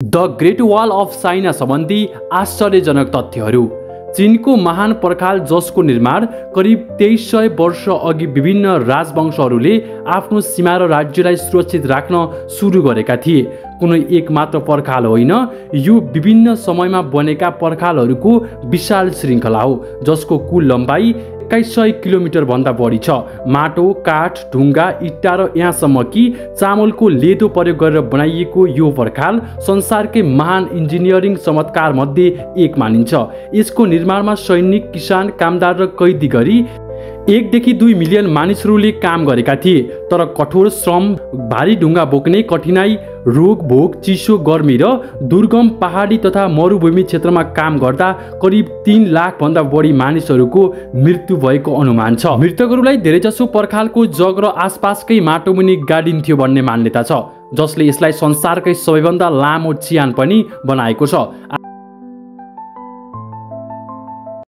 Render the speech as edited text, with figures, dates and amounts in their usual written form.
The great wall of China सम्बन्धी आश्चर्यजनक तथ्यहरू। चीनको महान पर्खाल जसको निर्माण करिब 2300 वर्ष अघि विभिन्न राजवंशहरूले आफ्नो सीमा र राज्यलाई सुरक्षित राख्न सुरु गरेका थिए। कुनै एक मात्र पर्खाल होइन, यो विभिन्न समयमा बनेका पर्खालहरूको विशाल श्रृङ्खला हो जसको कुल लम्बाइ 2100 किलोमिटर भन्दा बढी छ। माटो, काठ, ढुङ्गा, इट्टा र यहाँसम्म कि चामलको लेदो प्रयोग गरेर बनाइएको यो पर्खाल संसारकै महान इन्जिनियरिङ चमत्कार मध्ये एक मानिन्छ। यसको निर्माणमा सैनिक, किसान, कामदार र कैदी गरी 1 देखि 2 मिलियन मानिसहरूले काम गरेका थिए। तर कठोर श्रम, भारी ढुङ्गा बोक्ने कठिनाई, रोग भोग, चिसो, गर्मी र दुर्गम पहाडी तथा मरुभूमि क्षेत्रमा काम गर्दा करिब 3 लाख भन्दा बढी मानिसहरूको मृत्यु भएको अनुमान छ। मृतकहरूलाई धेरैजसो पर्खालको जग र आसपासकै माटोमुनि गाडिन्थ्यो भन्ने मान्यता छ, जसले यसलाई संसारकै सबैभन्दा लामो चिहान पनि बनाएको छ।